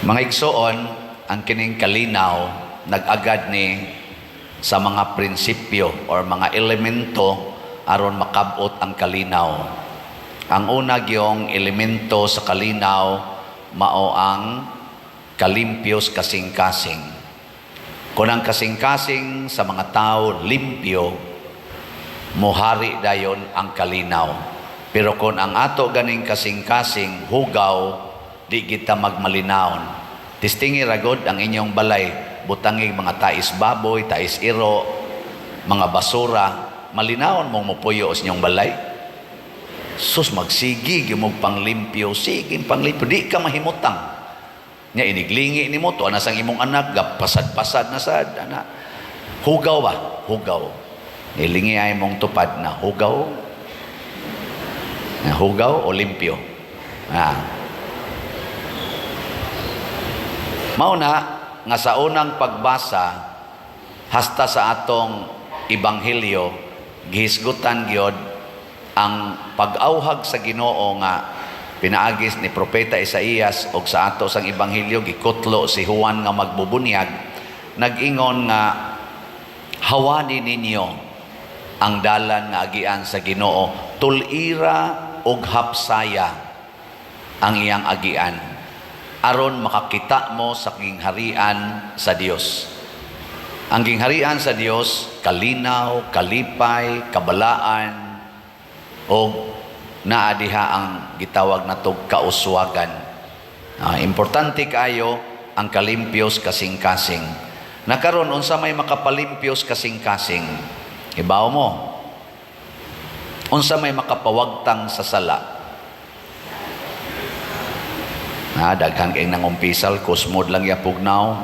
Mga igsoon, ang kining kalinaw nag-agad ni sa mga prinsipyo or mga elemento aron makabot ang kalinaw. Ang una gyong elemento sa kalinaw mao ang kalimpios kasing-kasing. Kung ang kasing-kasing sa mga tao limpyo, muhari dayon ang kalinaw. Pero kung ang ato ganing kasing-kasing hugaw, di kita magmalinawon. Testingi ragod ang inyong balay, butangi mga tais baboy, tais iro, mga basura, malinawon mong mupuyo sa inyong balay. Sus, magsigi gyud mong panglimpyo, sige panglimpyo, di ka mahimutang. Nya iniglingi nimo to ana sang imong anak gapasad-pasad na sad ana. Hugaw ba? Hugaw. Nilingi ay mong tupad na hugaw. Na hugaw o limpyo. Ah. Mao na nga sa unang pagbasa hasta sa atong ebanghelyo, gihisgutan gyud ang pag-awhag sa Ginoo nga pinaagis ni Propeta Isaías, og sa ato sang ebanghelyo gikutlo si Juan nga magbubunyag, nag-ingon nga hawani ninyo ang dalan nga agian sa Ginoo, tulira og hapsaya ang iyang agian aron makakita mo sa gingharian sa Dios. Ang gingharian sa Dios, kalinaw, kalipay, kabalaan og naa diha ang gitawag natog kauswagan. Importante kaayo ang kalimpios kasing-kasing. Nakaron, unsa may makapalimpios kasing-kasing? Ibaw mo. Unsa may makapawagtang sa sala? Na daghan kay nangumpisal, kusmod lang yapugnaw.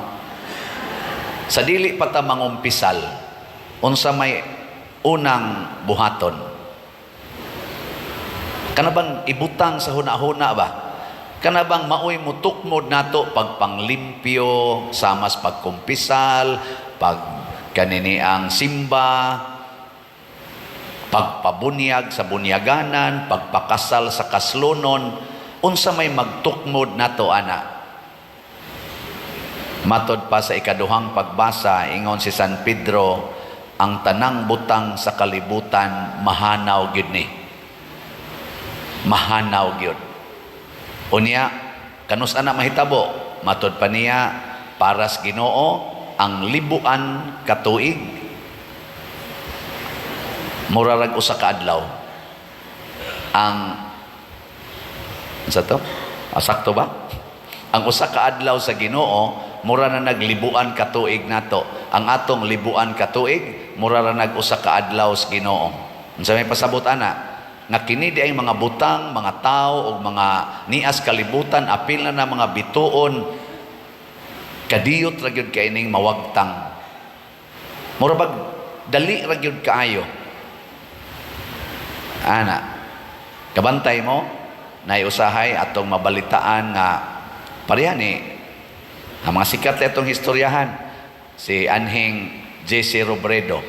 Sa dili pa ta mangumpisal, unsa may unang buhaton? Kana bang ibutang sa huna-huna ba? Kana bang maoy mutukmod nato pagpanglimpyo, samas pagkumpisal, pag kanini ang simba, pagpabunyag sa bunyaganan, pagpakasal sa kaslonon, unsa may magtukmod nato ana? Matod pa sa ikaduhang pagbasa, ingon si San Pedro, ang tanang butang sa kalibutan mahanaw gyud ni. Mahanaw gyud. Unya, kanus ana mahitabo? Matod pa niya, paras Ginoo ang libuan ka tuig mura rag usa ka adlaw. Ang unsa to? Ah, sakto ba? Ang usa ka adlaw sa Ginoo mura na naglibuan ka tuig nato. Ang atong libuan ka tuig mura ra nag usa ka adlaw sa Ginoo. Unsa may pasabot ana? Nga kini di ay mga butang, mga tao ug mga nias kalibutan, apil na na mga bituon, kadiyot ra gyud kay ning mawagtang. Mura bag dali ra gyud kaayo. Ana. Kabantay mo nay usahay atong mabalitaan nga pareha ni ang mga sikat na itong istoryahan, si Anhing J.C. Robredo,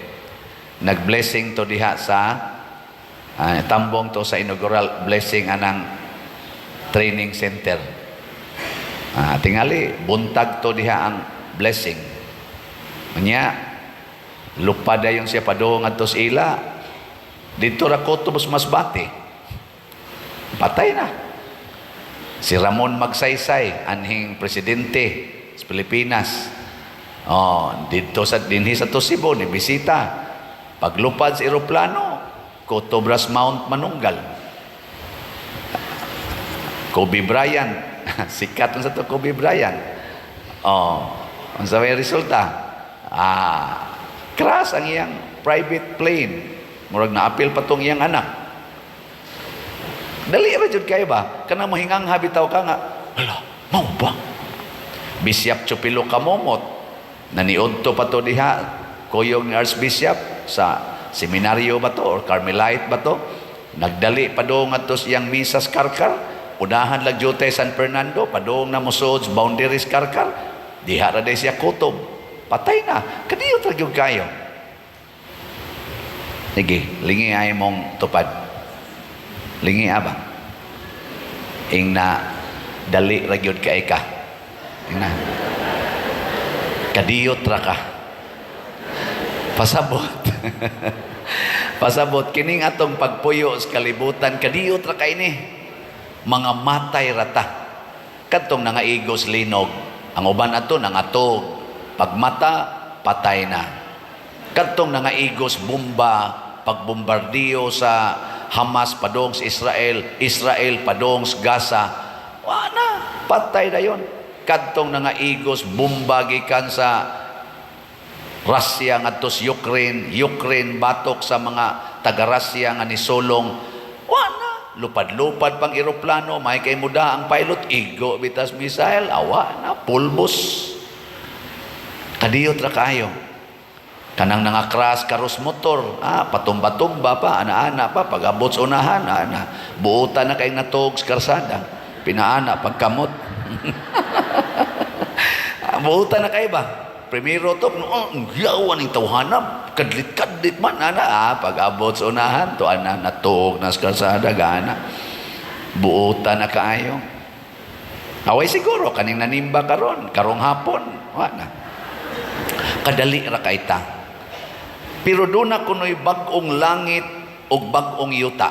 nag-blessing to diha sa tambong to sa inaugural blessing anang training center. Tingali buntag to diha ang blessing. Unya lupad dayon siya padung ngadto sa ila dito ra kutob sa Masbate, patay na. Si Ramon Magsaysay, anhing presidente sa Pilipinas. Oh, dito sa dinhi sa Cebu ni bisita. Paglupad sa eroplano, kutob ras Mount Manunggal. Kobe Bryant, sikat sa to Kobe Bryant. Oh, unsa may resulta? Crash ang iyang private plane. Murag naapil pa tong iyang anak. Dali ra jud kayo ba? Kana mohingang bitaw ka nga, hala, mao ba? Bishop Chupilo Camomot, naniudto pa to diha, kuyog ni Archbishop sa seminaryo ba to or Carmelite ba to? Nagdali pa do ngadto sa iyang misas Karkar, unahan lang jutay San Fernando, padung na mosuod sa boundaries Karkar, diha ra day siya kutob. Patay na. Kadiyot ra gyud kayo. Sige, lingi ay mong tupad. Lingi aba. Ing na dali ra gyud kay ka. Ina. Kadiyot ra ka. Pasabot. Pasabot kining atong pagpuyo sa kalibutan, kadiyot ra kay ni. Mga matay ra ta. Kadtong nangaigos linog, ang uban ato nangatog. Pagmata, patay na. Kadtong nangaigos bomba, pagbombardiyo sa Hamas padong sa Israel, Israel padong sa Gaza, wa na, patay na yon. Kadtong nangaigos bomba gikan sa Russia ngadto sa Ukraine, Ukraine batok sa mga taga-Russia nga nisulong, wa na. Lupad-lupad pang eroplano, may kay muda ang pilot, igo bitas missile, awa na, pulbos. Kadiyot ra kaayo. Kanang nangakras karos motor, patumba-tumba pa, ana-ana pa, pag-abot sa unahan, ana, buutan na kay natog sa karsada, pinaana, pagkamot. Buutan na kay ba? Primero to, oh, ang yawa ning tawhana, kadlit-kadlit man, ana, pag-abot sa unahan, to ana, natuog na sa karsada, gana. Buutan na kaayo. Away siguro, kaning nanimba karon, karong hapon, wa na. Kadali ra kay ta. Pero duna kuno'y bag-ong langit ug bag-ong yuta.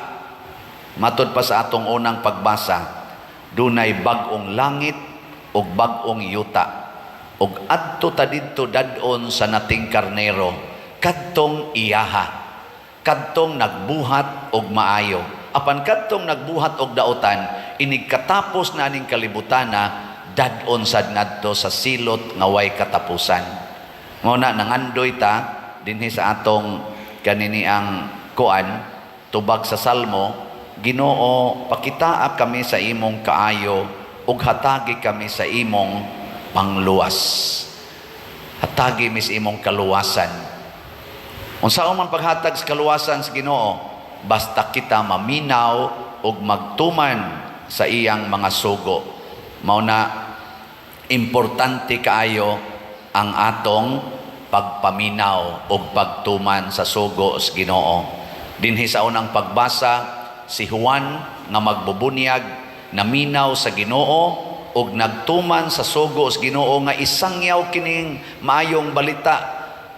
Matod pa sa atong unang pagbasa, dunay bag-ong langit ug bag-ong yuta. Ug adto ta didto dad-on sa nating karnero, kadtong iyaha, kadtong nagbuhat og maayo. Apan kadtong nagbuhat og dautan, inig katapos na aning kalibutana, dad-on sad ngadto sa silot nga way katapusan. Mao na nangandoy ta dinhi sa atong kanini ang kuan tubag sa Salmo, "Ginoo, pakitaa kami sa imong kaayo ug hatagi kami sa imong pangluwas." Hatagi mi sa imong kaluwasan. Unsa man paghatag sa kaluwasan sa Ginoo? Basta kita maminaw ug magtuman sa iyang mga sugo. Mao na importante kaayo ang atong pagpaminaw ug pagtuman sa sugo sa Ginoo. Dinhi sa unang pagbasa, si Juan nga magbubunyag naminaw sa Ginoo ug nagtuman sa sugo sa Ginoo nga isangyaw kining maayong balita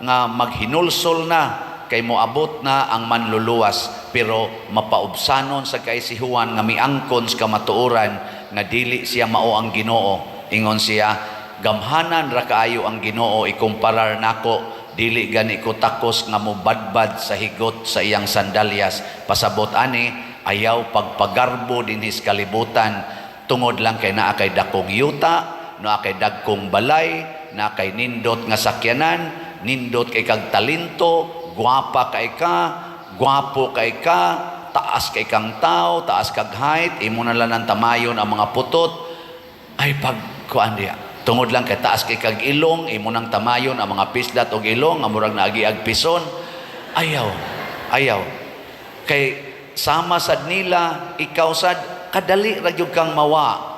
nga maghinulsol na kay moabot na ang manluluwas, pero mapaubsanon sa kay si Juan nga miangkon sa kamatuoran nga dili siya mao ang Ginoo. Ingon siya, "Gamhanan ra kaayo ang Ginoo ikumparar nako, dili gani ko takos nga mobadbad sa higot sa iyang sandalyas." Pasabot ani, ayaw pagpagarbo dinhi sa kalibutan tungod lang kay naa kay dakong yuta, naa kay dagkong balay, naa kay nindot nga sakyanan, nindot kay kag talento, gwapa kay ka, gwapo kay ka, taas kay kang tao, taas kag height, imo na lang ang tamayon ang mga putot. Ay pag kuan diya. Tungod lang kay taas kay kag ilong, imo nang tamayon ang mga pislat og ilong, nga murag naagi ag pison. Ayaw, ayaw. Kay sama sad nila, ikaw sad kadali ra gyud kang mawa.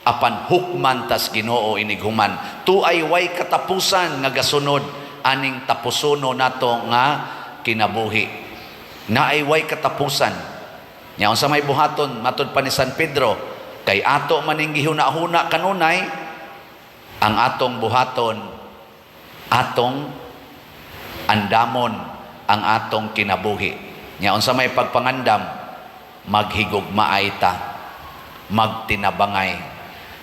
Apan hukman tas Ginoo inighuman. Tuay way katapusan nga gasunod aning tapusono nato nga kinabuhi. Naay way katapusan. Nya unsa may buhaton matod pa ni San Pedro, kay ato maning gihuna-huna kanunay, ang atong buhaton, atong andamon ang atong kinabuhi. Nya unsa may pagpangandam? Maghigugmaay ta, magtinabangay.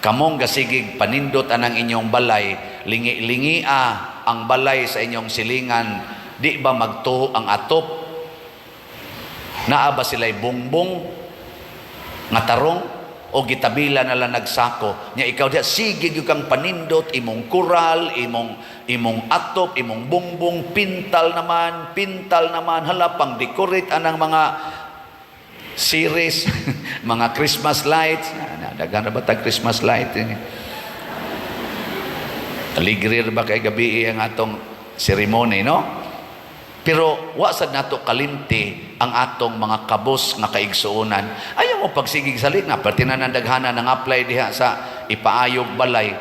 Kamong gasigig panindot anang inyong balay, lingi-lingia ang balay sa inyong silingan, di ba magtuho ang atop? Naa ba sila'y bungbong nga tarong o gitabila na lang nagsako? Nya ikaw diha sige gyud kang panindot imong kural, imong atop, imong bungbong, pintal naman, pintal naman, hala, pang decorate anang mga series, mga Christmas lights. Na, daghan na ba tag Christmas light ini? Aligre ba kay gabi ang atong ceremony, no? Pero wa sad nato kalimti ang atong mga kabos nga kaigsuonan. Ayaw mo pagsigig salit nga perti na nang daghana nang apply diha sa ipaayog balay.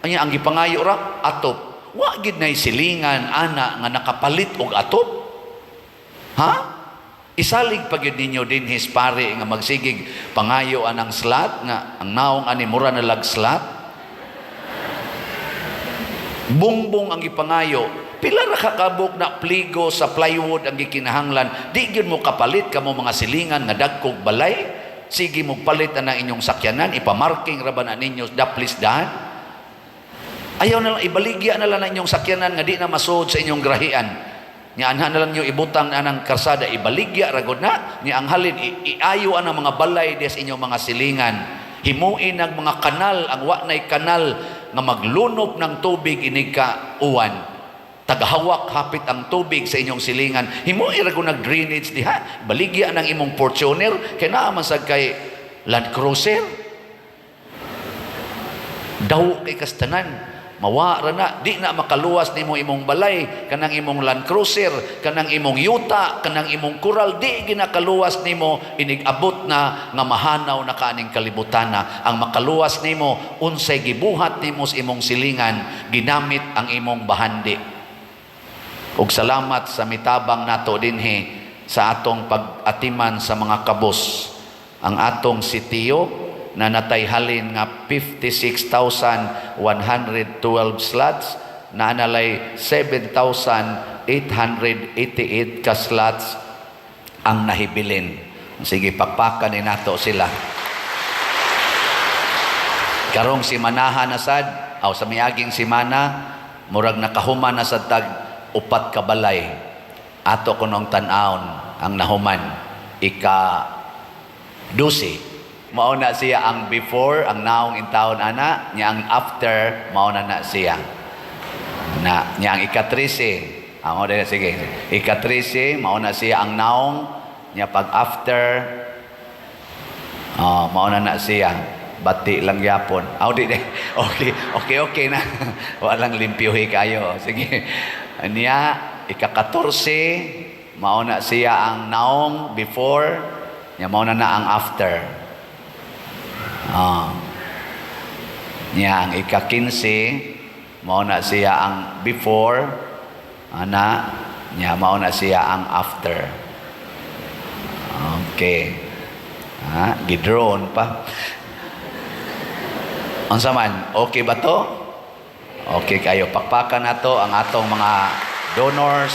Anya ang gipangayo ra atop. Wa gid nay silingan ana nga nakapalit og atop. Ha? Isalig pa gyud ninyo dinhi pare nga magsigig pangayo anang slat nga ang naong ani mura na lag slat. Bongbong ang gipangayo. Pila ra ka kabuk na pligo sa plywood ang gikinahanglan? Di gyud mo kapalit kamo mga silingan nga dagkog balay. Sige mo palit na ng inyong sakyanan, ipamarking ra ba na ninyo daplis dahan? Ayaw na lang, ibaligya na lang ang inyong sakyanan nga di na masuod sa inyong grahian. Nya anha na lang nyo ibutang na ng karsada, ibaligya ra gud na. Nya ang halin, iayo ang mga balay des inyong mga silingan. Himuin ang mga kanal, ang wa na'y kanal nga maglunop ng tubig inig ka uwan. Tagahawak hapit ang tubig sa inyong silingan. Himuin ra gud nag drainage diha. Baligya ng imong Fortuner kay naa man sad kay Land Cruiser. Daw kay kastanan. Mawa ra na, di na makaluwas nimo imong balay, kanang imong Land Cruiser, kanang imong yuta, kanang imong kural, di ginakaluwas nimo inig abot na nga mahanaw na kaaning kalibutana. Ang makaluwas nimo, unsay gibuhat nimo sa imong silingan, ginamit ang imong bahandi. Ug salamat sa mitabang nato dinhi sa atong pag-atiman sa mga kabos. Ang atong sitio na natay halin nga 56,112 slots na analay 7,888 ka slots ang nahibilin. Sige, pakpakan ni nato sila. Karong simanaha na sad, aw sa miaging simana, murag nakahuman na sad tag upat ka balay. Ato kunong tan-awon ang nahuman, ika 12. Mao na siya ang before, ang naong intawon ana, nya ang after, mao na na siya. Na nya ang ika-13. Amo dili, sige. Ika-13, mao na siya ang naong, nya pag after, oh, mao na na siya. Bati lang yapon. Aw, di di. Okay na. Walang limpyuhi kayo. Sige. Niya ika-14, mao na siya ang naong before, nya mao na na ang after. Ah. Niya ang ika-15, mao na siya ang before, ana, niya mao na siya ang after. Okay. Ha, gidrone pa. Unsa man, okay ba to? Okay kayo. Pakpakan nato ang atong mga donors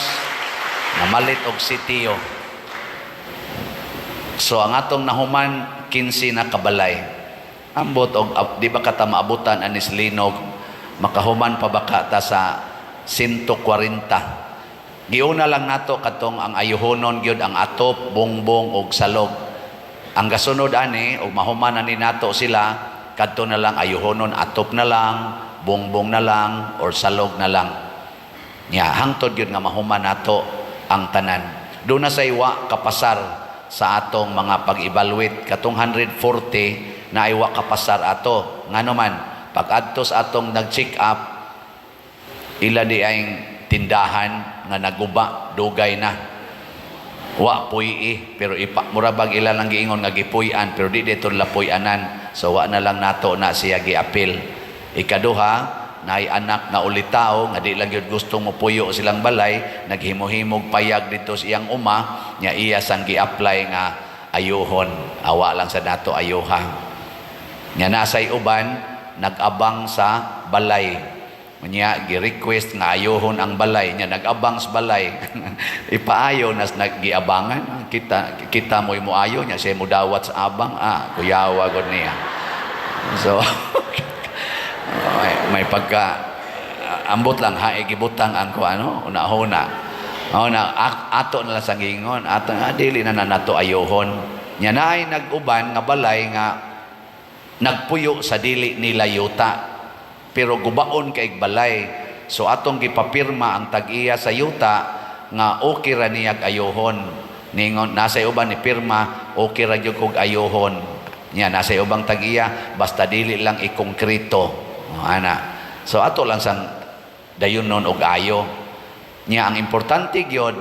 na malit og sitio. So ang atong nahuman, 15 na kabalay. Ambot og di ba kata maabutan anis linog, makahuman pa ba ka ta sa 140? Giuna lang nato katong ang ayuhonon gyud, ang atop, bongbong og salog. Ang gasunod ani og mahuman ani nato sila, kadto na lang ayuhonon, atop na lang, bongbong na lang or salog na lang. Nya hangtod gyud nga mahuman nato ang tanan. Doon na sa iwa kapasar sa atong mga pag-evaluate katong 140 na iwa kapasar ato. Ngano man pag adto sa atong nag-check up, ila di ay tindahan nga naguba, dugay na wa puy, pero ipa mura bag ila lang giingon nga gipuy-an, pero di dito lapuy-anan, so wa na lang nato na siya giapil. Ikaduha, naay anak nga ulitaw nga di lang gyud gustong mopuyo silang balay, naghimo-himog payag dito sa iyang uma nya, iya sang gi-apply nga ayuhon, awa lang sa nato ayuha. Nya nasay uban nag-abang sa balay. Nya gi-request nga ayuhon ang balay nya, nag-abang sa balay. Ipaayo nas naggiabangan, kita kita mo mo ayo nya, siya mo dawat sa abang, ah, kuyawa gud niya. So may pagka ambot lang ha, gibutang ang ko ano una-una. Oh, na ato na lang sa gingon ato nga dili na na nato ayuhon. Nya naay nag-uban nga balay nga nagpuyo sa dili nila yuta pero gubaon kay balay, so atong gipapirma ang tag-iya sa yuta nga okay ra niyag ayuhon. Ningon nasa uban ni pirma, okay ra gyud kog ayuhon. Nya nasa ubang tag-iya, basta dili lang ikongkrito. Oh, ana, so ato lang sang dayon nun og ayo. Nya ang importante gyud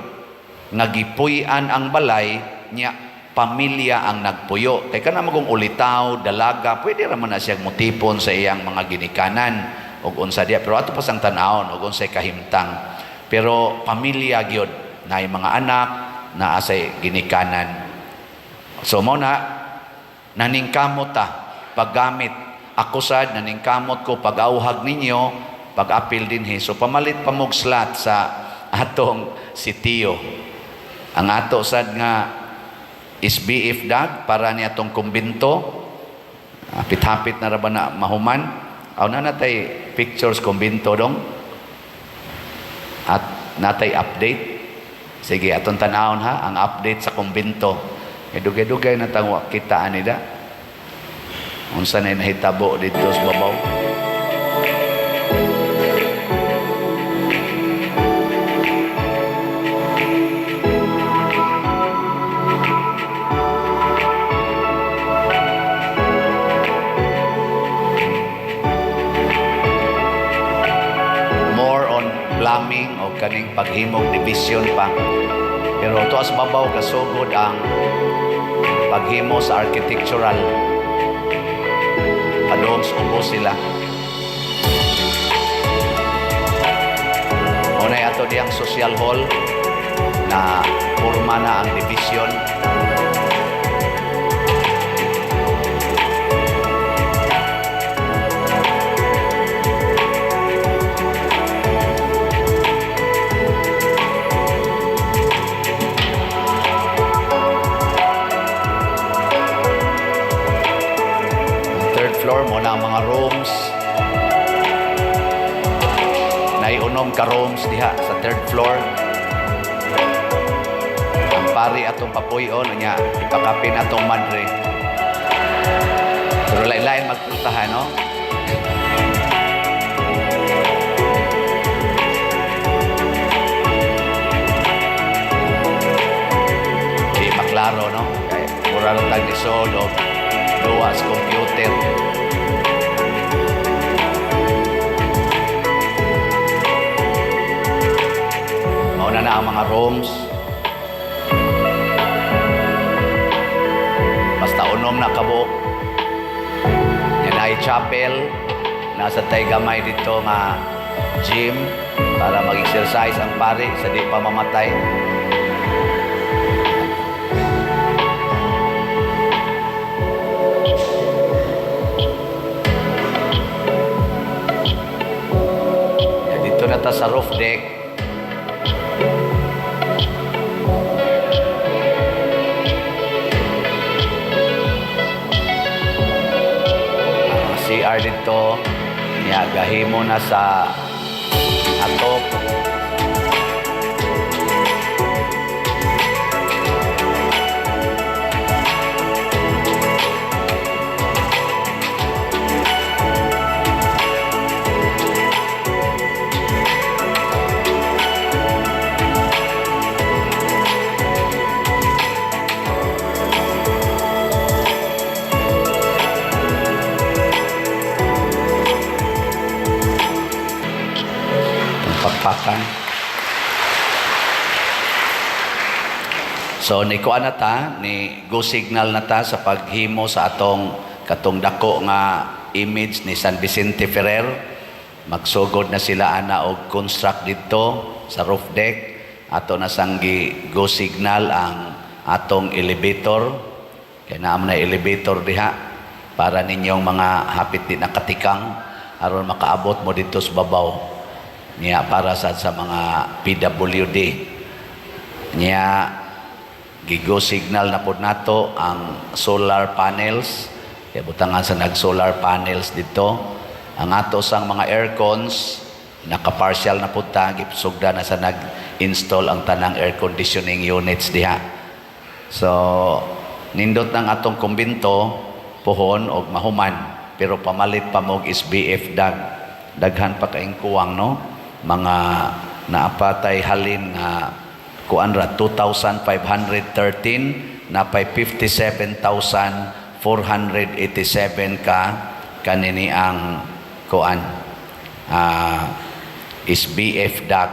nga gipuy-an ang balay nya, pamilya ang nagpuyo, kay kana magong ulitaw, dalaga, pwede ra man na siya mutipon sa iyang mga ginikanan og unsa diya, pero ato pa sang tan-awon og unsay kahimtang. Pero pamilya gyud, naay mga anak, naa say ginikanan. So mo na naningkamot ta paggamit. Ako sad naningkamot ko pag-auhag ninyo. pag-apil dinhi. So pamalit pa mog slot sa atong sitio. Ang ato sad nga SBF dag para ni atong kumbinto. Hapit-hapit na ra ba na mahuman? Aw na natay pictures kumbinto dong. At natay update. Sige, atong tanawon ha, ang update sa kumbinto. E dugay-dugay na tang wa kita ani da. Unsa na nahitabo dito sa babaw? More on plumbing o kaning paghimog division pa. Pero tuas babaw kasugod ang paghimo sa architectural. Padung sa ubos sila. Unay ato diyang social hall na porma na ang division. Ang third floor mo na ang mga rooms. Naiunom ka rooms diha sa third floor. Ang pari atong papuyon nya ipakapin atong madre. Pero lain-lain magpultahan, no? Di maklaro, no? Kay mura ra tag lisod og duwa sa computer. Mao na na ang mga rooms. Basta unom na kabuok. Yan ay chapel. Nasa tay gamay dito nga gym para mag-exercise ang pari sa di pa mamatay. Yan, dito na ta sa roof deck. CR dito, niya gahimo na sa atop. Pakpakan. So ni kuan na ta, ni go signal na ta sa paghimo sa atong katong dako nga image ni San Vicente Ferrer. Magsugod na sila ana og construct didto sa roof deck. Ato na sanggi go signal ang atong elevator. Kay naa man na elevator diha para ninyong mga hapit di nakatikang aron makaabot mo didto sa babaw. Niya para sa mga PWD. Niya gigo signal na pod nato ang solar panels. Kaya butangan sa nag-solar panels dito. Ang ato sang mga aircons, naka-partial na pud ta, gipsugda na sa nag-install ang tanang air conditioning units diha. So, nindot ng atong kumbinto, puhon og mahuman, pero pamalit pa mog SBF dag. Daghan pa kaing kuwang, no? Mga naapatay halin nga kuan ra 2,513, napay 57,487 ka kanini ang kuan SBF dag,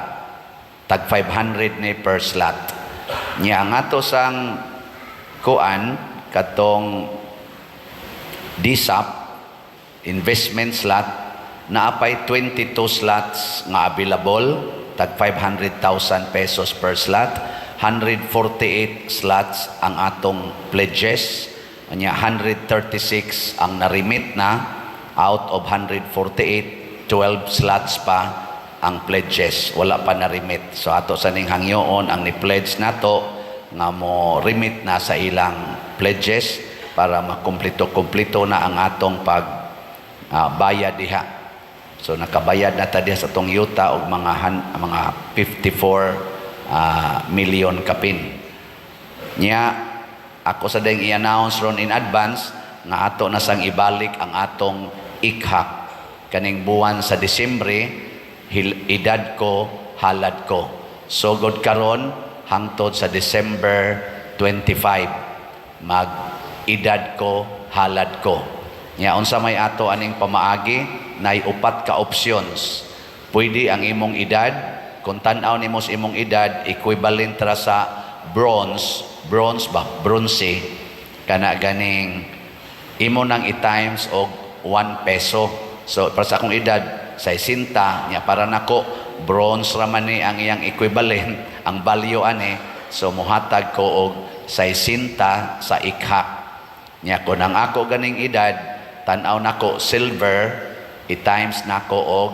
tag 500 ni per slot. Nya ang ato sang kuan katong DSAP investment slot, naapay 22 slots nga available, tag 500,000 pesos per slot. 148 slots ang atong pledges. Anya 136 ang na-remit na out of 148. 12 slots pa ang pledges, wala pa na remit. So ato sa ning hangyoon ang ni-pledge nato nga mo remit na sa ilang pledges para makumpleto-kumpleto na ang atong pag bayad diha. So nakabayad na ta diha sa atong yuta og mga 54 million kapin. Nya ako sa ding i-announce ron in advance nga ato na sang ibalik ang atong ikhak kaning buwan sa Disyembre, edad ko, halad ko. Sugod karon hangtod sa December 25, mag edad ko, halad ko. Nya unsa may ato aning pamaagi? Nay upat ka options. Pwede ang imong edad, kung tan-aw nimo sa imong edad equivalent ra sa bronze, bronze ba, bronze, kana ganing imo nang i-times og 1 peso. So para sa akong edad 60 nya, para nako bronze ra man ni ang iyang equivalent, ang value ani. So muhatag ko og 60 sa ikhak. Nya kun ang ako ganing edad, tan-aw nako silver, i-times nako og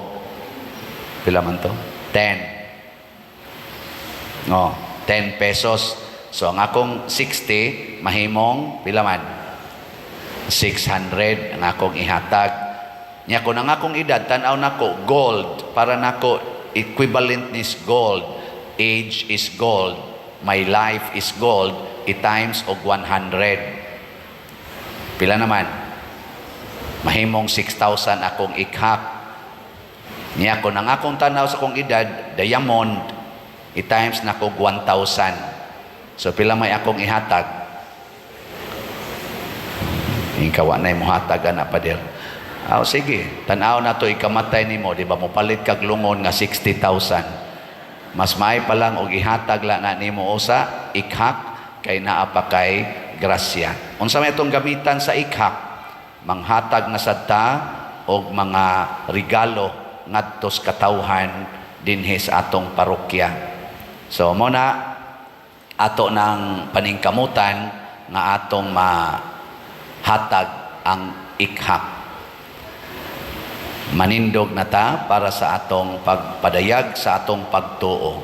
pila man to? 10. Oh, 10 pesos. So ang akong 60 mahimong pila man? 600 ang akong ihatag. Nya kun ang akong edad, tan-aw nako gold, para nako equivalent is gold. Age is gold. My life is gold. I-times og 100. Pila naman? Mahimong 6,000 akong ikhak. Niya kun ang akong tanaw sa akong edad, diamond, i-times nako 1,000. So pila may akong ihatag? Ikaw na muhatag ana, pader. Aw sige, tan-aw na to ikamatay nimo, di ba mo palit kag lungon nga 60,000? Mas maay pa lang og ihatag la na nimo usa ikhak kay naa pa kay grasya. Unsa may itong gamitan sa ikhak? Manghatag na sad ta og mga regalo ngadto sa katawhan dinhi sa atong parokya. So mo na ato ng paningkamutan nga atong mahatag ang ikhak. Manindog na ta para sa atong pagpadayag sa atong pagtuo.